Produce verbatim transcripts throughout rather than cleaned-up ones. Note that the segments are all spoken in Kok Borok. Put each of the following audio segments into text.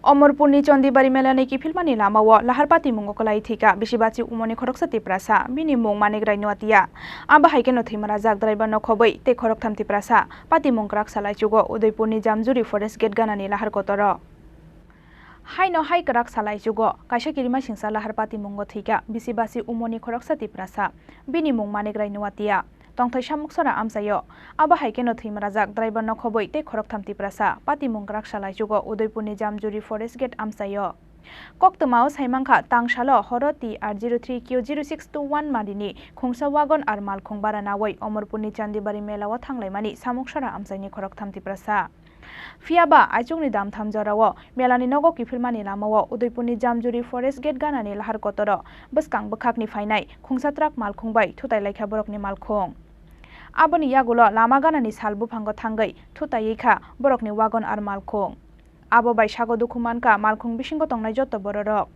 Omorpurni Chondibari Melani kiphilmani lamao lahar patimungo kwlai thwikha bisi bachi umoni khoroksa Tiprasa, bini mung Manik Rai Nuatia. Abo hai kheno thwima rajak driver no khobwi tei khoroktham Tiprasa, patimung kwrak salaichugo Udaipurni Jamjuri Forest Gate ganani lahar kotoro. Haino hai kwrak salaichugo kaisa kirimasingsa lahar patimungo thwikha bisi bachi umoni khoroksa Tiprasa, bini mung Manik Rai Nuatia. Tongthai Samuksora amchaio. Abo hai kheno thwima rajak driver no khobwi tei khoroktham Tiprasa, patimung kwrak salaichugo Udaipurni Jamjuri Forest Gate amchaio. Koktwmao saimankha, tangsalo horo T R zero three Q zero six two one marini khungsa wagon ar malkhung bara nawi Omorpurni Chandibari melao thanglaimani Samuksora amchaini khoroktham Tiprasa. Phiyaba, aichukni damtham jorao melani nogo kiphilmani lamao Udaipurni Jamjuri Forest Gate ganani lahar kotoro bwskang bwkhakni phainai khungsa truck malkhung bai thutai laikha borokni malkhung. Aboni yagulo lama ganani sal buphango thangwi thutaiwi kha borokni wagon ar malkhung. Abo bai sago dukhu mankha malkhung bisingo tongnai joto bororok.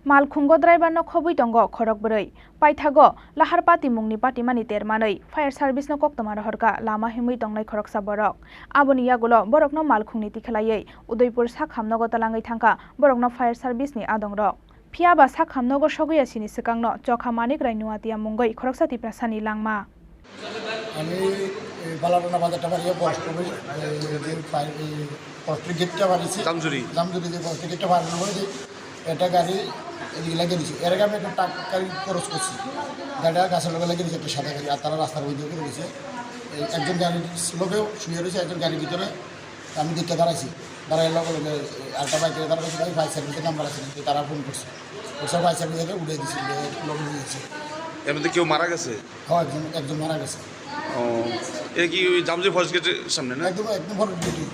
Malkhungo driver no khobwi tongo khorok bwrwi. Paithago lahar patimungni patimani ter manwi fire service no koktwma rohorkha lama himwi tongnai khoroksa borok. Aboni yagulo borokno malkhungni tikhlaiwi Udaipur sak hamnogo talangwi thangkha borokno fire service ni adongrok. Phiyaba sak hamnogo sogwi ya sini swkangno chokha Manik Rai Nuatia mungwi khoroksa Tiprasani langma. আমি এই বালাডাঙ্গা বাজারটা বাড়িয়ে forest office, এই যে ফায়ার, এই ফরেস্টের গেটটা বাড়িয়েছি। জামজুরি। জামজুরি যে ফরেস্টের গেটটা বাড়ানোর পরে যে একটা গাড়ি এদিকে লাগিয়ে দিয়েছে। এর আগে আমি একটা ট্রাক গাড়ি ক্রস করছি, গাড়িটা গাছের লগে লাগিয়ে দিয়েছে, একটা সাদা গাড়ি, আর তারা রাস্তার মধ্যে করে দিয়েছে। এই একজন গাড়ির লোকেও শুয়ে রয়েছে, একজন গাড়ির ভিতরে। আমি দেখতে দাঁড়াইছি, দাঁড়াই লগে লগে আরেকটা বাইকে দাঁড়াইছি, ফায়ার সার্ভিসের নাম্বার আছে নাকি, তারা ফোন করছে, ওসব ফায়ার সার্ভিস থেকে উঠে দিয়েছিল, লগে নিয়ে গেছে। এর মধ্যে কেউ মারা গেছে? হ্যাঁ, একজন, একজন মারা গেছে। ও, এটা কি ওই জামজুরি ফরেস্ট গেটের সামনে না? একদম, একদম ফরেস্ট গেটে।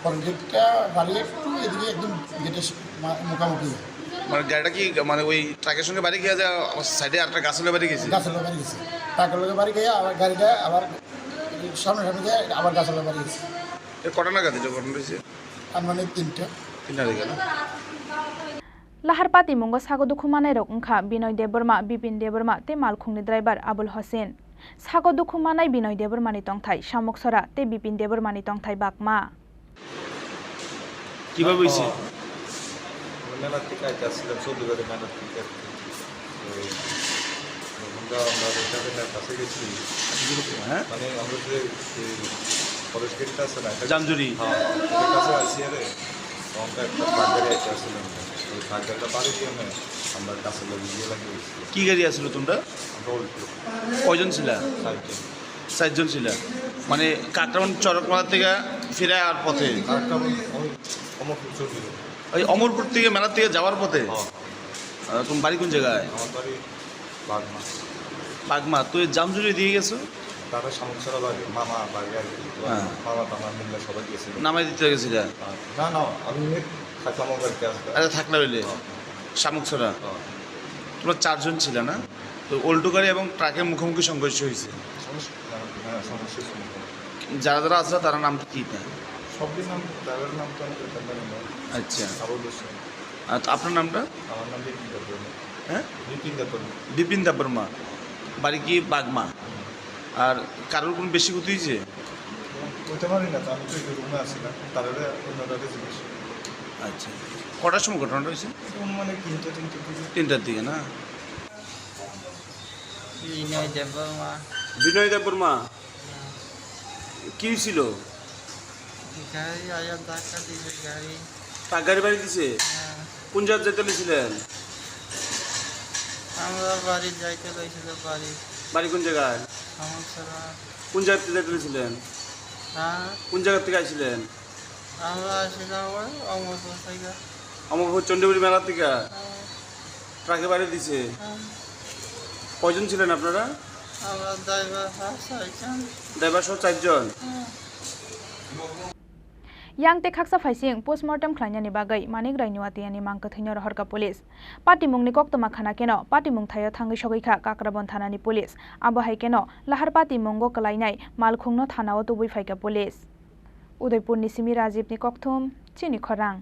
ফরেস্ট গেটটা বাড়ি একটু এদিকে, একদম গেটের মা-, মুখামুখি। মানে গাড়িটা কি মানে ওই ট্রাকের সঙ্গে বাড়ি গিয়ে যা সাইডে আরেকটা গাছের লগে বাড়ি গেছে? গাছের লগে বাড়ি গেছে। ট্রাকের লগে বাড়ি গিয়ে আবার গাড়িটা আবার সামনে সামনে গিয়ে আবার গাছের লগে বাড়ি গেছে। এ কটা নাগাদ এটা ঘটনা হয়েছে? আনুমানিক তিনটা। তিনটা দিকে না? Lahar patimungo sago dukhu manairok wngkha Binoy Debbarma, Bipin Debbarma tei malkhungni driver Abul Hosen. Sago dukhu manai Binoy Debbarmani tongthai Samuksora tei Bipin Debbarmani tongthai Bakma. কিভাবে হইছে? আমরা মেলার থেকে আইতে আসছিলাম, চৌদ্দ গাড়ি মেলার থেকে। ওই, আমরা, আমরা ওই কাছে গেছি। হ্যাঁ? মানে, আমরা যে, যে ফরেস্ট গেটটা আছে না, এটা জামজুরি। হ্যাঁ, এটার কাছে আসছি আরে। তখন তো একটা ট্রাক গাড়ি আইতে আসছিলাম। ওই ট্রাক গাড়িটা বাড়ি দিয়ে আমি, আমরা গাছের লগে গিয়ে লাগিয়ে গেছি। কি গাড়ি আসলো তোমরা? আমরা অল্টো। কয়জন ছিলা? চারজন। চারজন ছিলা। মানে, কাকরাবন চরকমালা থেকে ফিরে আর পথে? কাকরাবন, ওই অমরপুর চৌদ্দ। ওই অমরপুর থেকে, মেলা থেকে যাওয়ার পথে? হ্যাঁ। আহ, তোমার বাড়ি কোন জায়গায়? আমার বাড়ি বাগমা। বাগমা, তো এই জামজুরি দিয়ে গেছো? তারা সমস্যা বাড়ি, মামা বাড়ি আর কি। তো হ্যাঁ। মামা টামা মিললে সবাই গেছিল। নামাই দিতে গেছিলা? হ্যাঁ। না, না, আমি এমনি থাকলাম ওর বাড়িতে আসতে। আরে থাকলে হইলে? হ্যাঁ। শামুকছড়া? হ্যাঁ। তোমরা চারজন ছিলা না? তো অল্টো গাড়ি এবং ট্রাকের মুখোমুখি সংঘর্ষ হয়েছে। সমস্যা, হ্যাঁ, হ্যাঁ, সংঘর্ষ হয়েছে। যারা যারা আছে তারা নাম কি না? সবদের নাম, ড্রাইভারের নাম তো আমি বলতে পারি না। আচ্ছা। আবুল হোসেন। আর আপনার নামটা? আমার নাম বিপিন দেববর্মা। হ্যাঁ? বিপিন দেববর্মা। বিপিন দেববর্মা। বাড়ি কি বাগমা? আর কারোর কোনো বেশি ক্ষতি হয়েছে? বলতে পারি না তো, আমি তো এই রুমে আছি না, তারা অন্যরা জিজ্ঞেস। আচ্ছা, কটার সময় ঘটনাটা হয়েছে? এটা অনুমানিক তিনটা, তিনটার দিকে। তিনটার দিকে না? বিনয় দেববর্মা। বিনয় দেববর্মা? কি ছিল? গাড়ি আয়া ধাক্কা দিছে গাড়ি। তার গাড়ি বাড়ি দিছে? হ্যাঁ। কোন জায়গায় যেতে লেছিলেন? আমরা বাড়ি যাইতে লেছিল বাড়ি। বাড়ি কোন জায়গায়? সমস্যা। কোন জায়গাতে যেতে লেছিলেন? হ্যাঁ। কোন জায়গা থেকে আইছিলেন? আমরা আসছিলাম ওই অমরপুর থেকে। অমরপুর চণ্ডীপুরি মেলা থেকে? হ্যাঁ। ট্রাকে বাড়ি দিছে? হ্যাঁ। কয়জন ছিলেন আপনারা? আমরা ড্রাইভার সহ চারজন। ড্রাইভার সহ চারজন? হ্যাঁ। Yang tei khaksa phaising postmortem khlainani bagwi Manik Rai Nuatiani mang kwthwino rohorkha police. Patimungni koktwma khana kheno patimung thaio thangwi sogwi kha Kakrabon thanani police. Abo hai kheno lahar patimungo kwlainai malkhungno thanao tubui phaikha police. Udaipurni simi Rajibni kokthum, chini khorang.